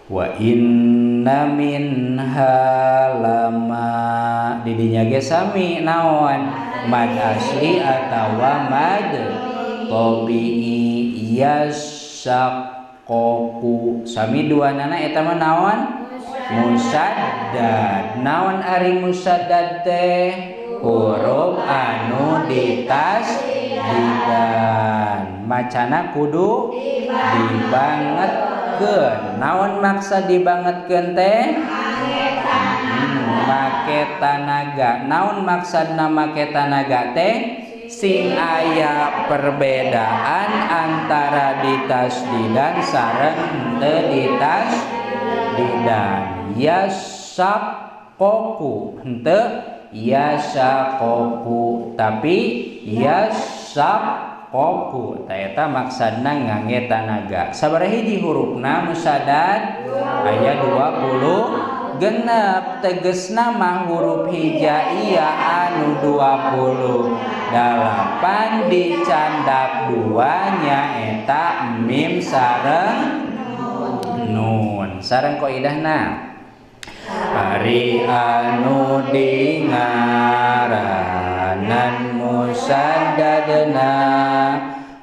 Wa inna minha lama didinya ge sami naon mad asli atawa mad tabi'i yasaqoku sami duanana eta mah naon musaddad. Naon ari musaddad teh huruf anu ditasdidan macana kudu dibanget. Naon maksa dibangetkeun teh make tanaga. Naon maksudna make tanaga teh sing aya perbedaan antara ditasdidan sareng henteu ditasdidan. Yasaqoku henteu yasaqoku tapi yasaq koku eta maksudna ngangge tanaga. Sabaraha hiji hurufna musaddad aya 20 genep tegesna mah huruf hijaiyah anu 28 dicandak duanya eta mim sareng nun. Sareng kaidahna ari anu dingaranan musaddadna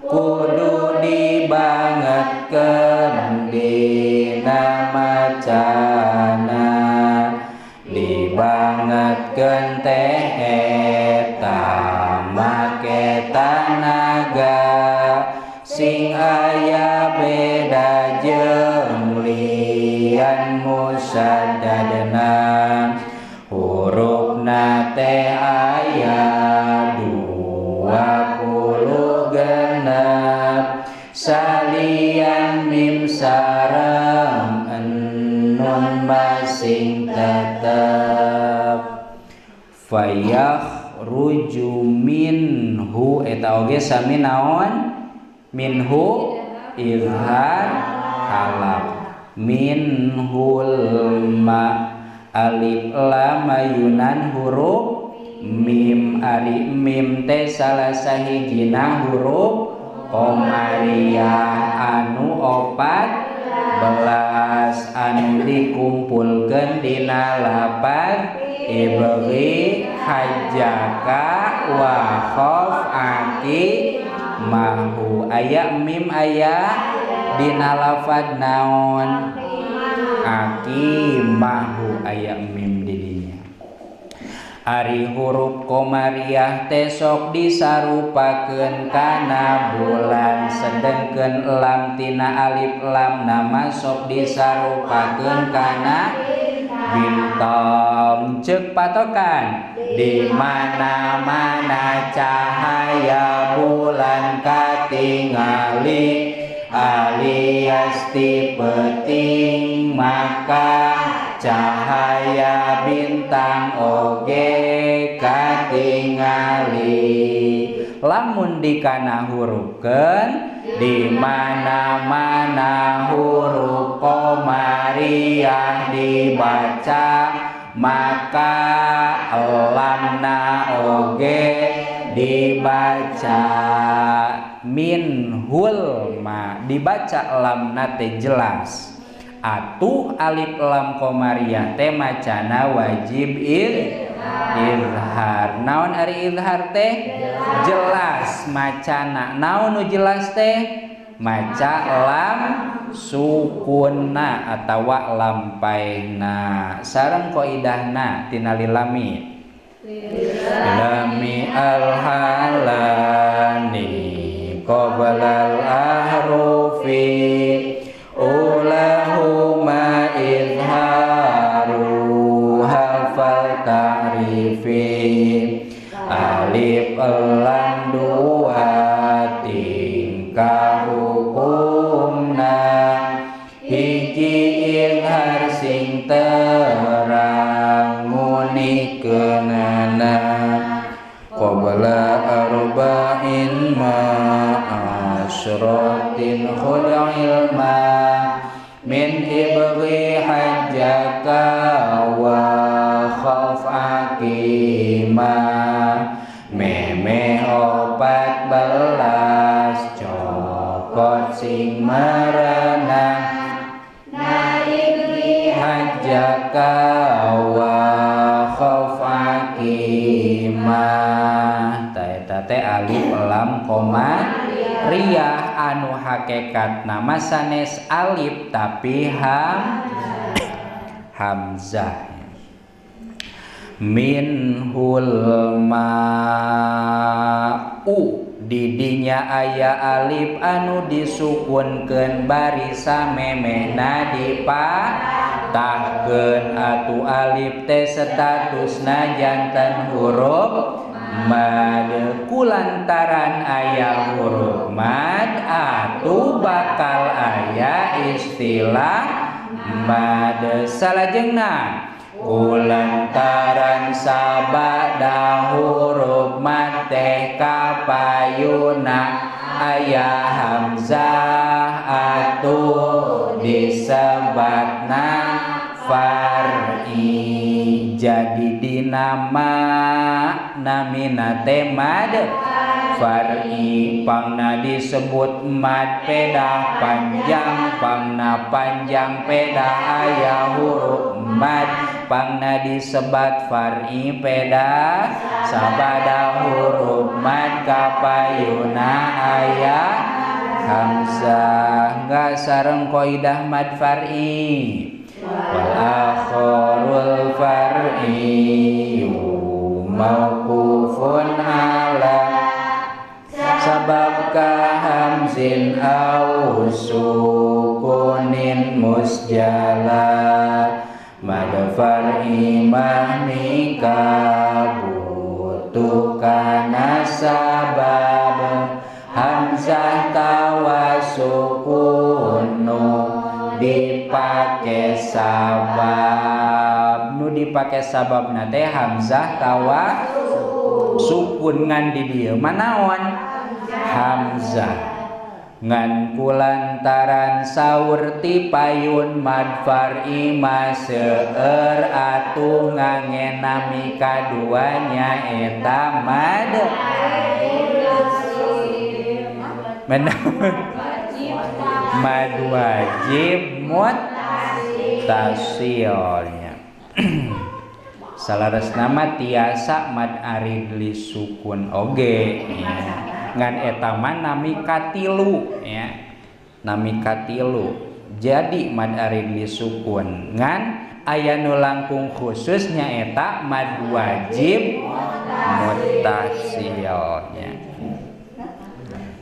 kudu dibangetkeun dina macana dibangetkeun teh eta make tanaga sing aya beda jeung lian musaddadna hurufna teh aya 20 genep salian mim sareng nun masing tetep fayakhruju minhu eta oge sami naon minhu izhar halaq minhul ma alif lam ayunan huruf mim ari mim teh salah sahijina huruf qomariyah anu 14 anu dikumpulkeun dina lapad ibghi hajjaka wa khaf aki mahu aya mim aya dina lafad naon aki mahu aya mim didinya. Ari huruf qomariyah teh sok disarupakeun kana bulan sedengkeun lam tina alif lam nama sok disarupakeun kana bintang. Ceuk patokan di mana-mana cahaya bulan katingali alias ti peuting maka cahaya bintang oge katingali. Lamun dikana hurufkeun di mana-mana huruf qomariyah dibaca maka lamna oge dibaca minhul ma dibaca lamna teh jelas. Atuh alif lam qomariyah teh macana wajib izhar. Naon ari izhar teh jelas macana. Naon nu jelas teh maca lam sukunna atawa lam paehna. Sareng kaidahna tina lilami lami alhalani qoblal ahrufi ulahuma izharuha fal ta'rifi alif lam dua tingkah hukumna hiji izhar sing terang ngunikeunana qabla arba'in ma asyratin khud ilma min ibghi hajjaka wa khaf akima meme 14 cokot sing merenang. Naik syaka wa khauf akimah. Ta eta teh alif lam qomariyah anu hakekat nama sanes alif tapi hamzah. Minhul ma'u didinya aya alif anu disukunkeun bari samemehna dipatahkeun atuh alif teh statusna janten huruf mad. Kulantaran aya huruf mad atuh bakal aya istilah mad. Salajengna kulantaran sabada huruf mad teh kapayuna aya hamzah atuh disebatna far'i. Jadi dinama namina teh mad far'i, pangna disebut mad pedah panjang, pangna panjang pedah aya huruf mad, pangna disebat far'i pedah sabada huruf mad kapayuna aya hamzah. Enggak sareng kaidah mad far'i. Wal akharul far'i mauqufun ala sabab kahamzin au sukunin musjala. Mad far'i mahmika butuh kana sabab hamzah tawasukunu dipake sabab. Nu dipake sababna teh hamzah tawa sukun ngan di dieu manaon hamzah. Ngan kulantaran saur ti payun mad far'i seueur atuh ngangenami kaduanya eta mad mad wajib muttasilnya. Salaresna mah tiasa mad arid li sukun oge ya. Ngan eta mah nami katilu ya, nami katilu. Jadi mad arid li sukun ngan aya nu langkung khususnya eta mad wajib muttasilnya.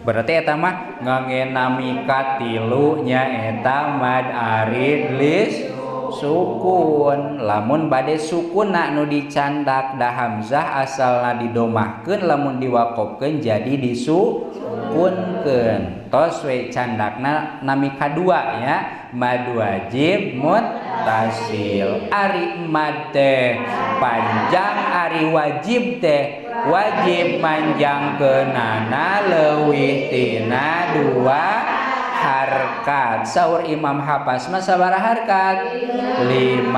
Berarti eta mah ngangge nami katilu nya eta mad arid li sukun. Lamun bade sukunna nu dicandak da hamzah asalna didomahkeun, lamun diwaqofkeun jadi disukunkeun. Tos we candakna nami kadua ya, mad wajib muttasil. Ari mad teh panjang, ari wajib teh wajib manjangkeunana leuwih tina 2 harkat. Saur Imam Hafs mah sabaraha harkat? 5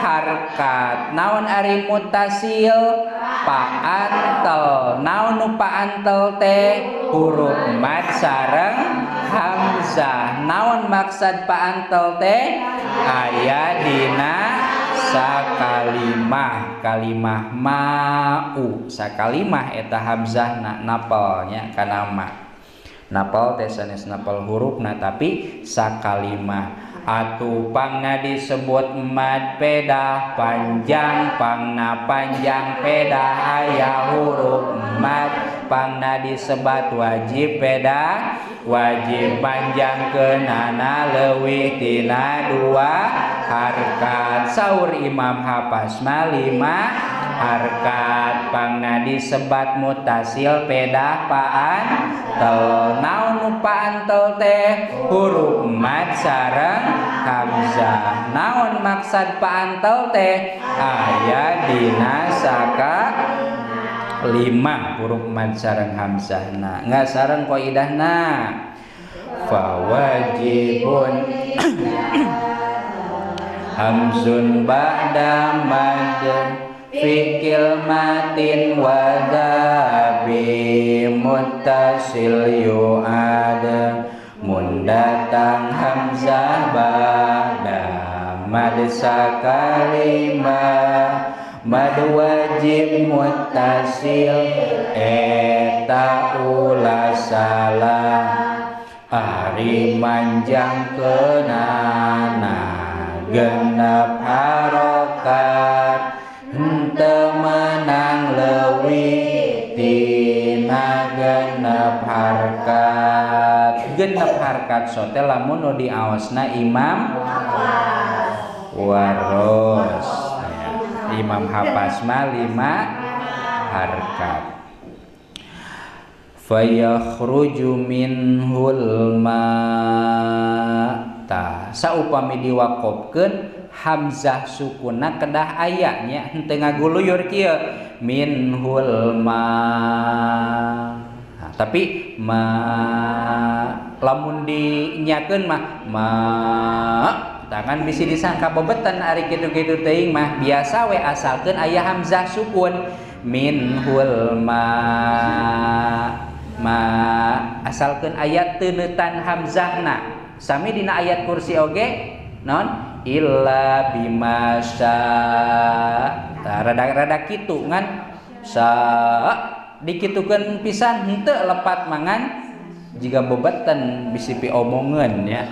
harkat. Naon ari muttasil? Paantel. Naon nu paantel teh? Huruf mad sareng hamzah. Naon maksad paantel teh? Aya dina sakalimah, kalimah ma'u. Sakalimah eta hamzahna napelnya kana ma. Napal teh sanes napal hurufna tapi sakalimah. Atuh pangna disebut mad pedah panjang, pangna panjang pedah aya huruf mad, pangna disebat wajib pedah wajib panjang keunana leuwih tina 2 harkat. Saur Imam Hafs mah 5 harkat. Pangna disebat mutasil pedah paantel. Naon nu paantel teh? Huruf mad sareng hamzah. Naon maksad paantel teh? Aya dina saka 5 huruf mad sareng hamzahna. Nggak sareng kaidahna. Fawajibun hamzun ba'da mad fi kilmatin wa dhabi muttasil yu'ad. Mun datang hamzah ba'da Mad sakalima mad wajib muttasil eta ulah salah ari manjangkeunana genep harokat henteu meunang leuwih tina genep harkat. Genep harkat sote lamun nu diaosna imam waros ya. Imam Hafs mah 5 harkat. Fayakhruju minhul ma. Tah saupami diwaqofkeun hamzah sukuna kedah aya nya henteu ngaguluyur kieu minhul ma. Nah, tapi ma lamun dinyakeun mah ma tangan bisi disangka bebetan ari kitu-kitu teuing mah biasa we asalkeun aya hamzah sukun minhul ma ma asalkeun aya teunetan hamzahna. Sami dina ayat kursi oge non illa bima sya. Rada-rada kitu ngan sa dikitukeun pisan henteu lepat mangan jiga bebetan bisi piomongeun ya.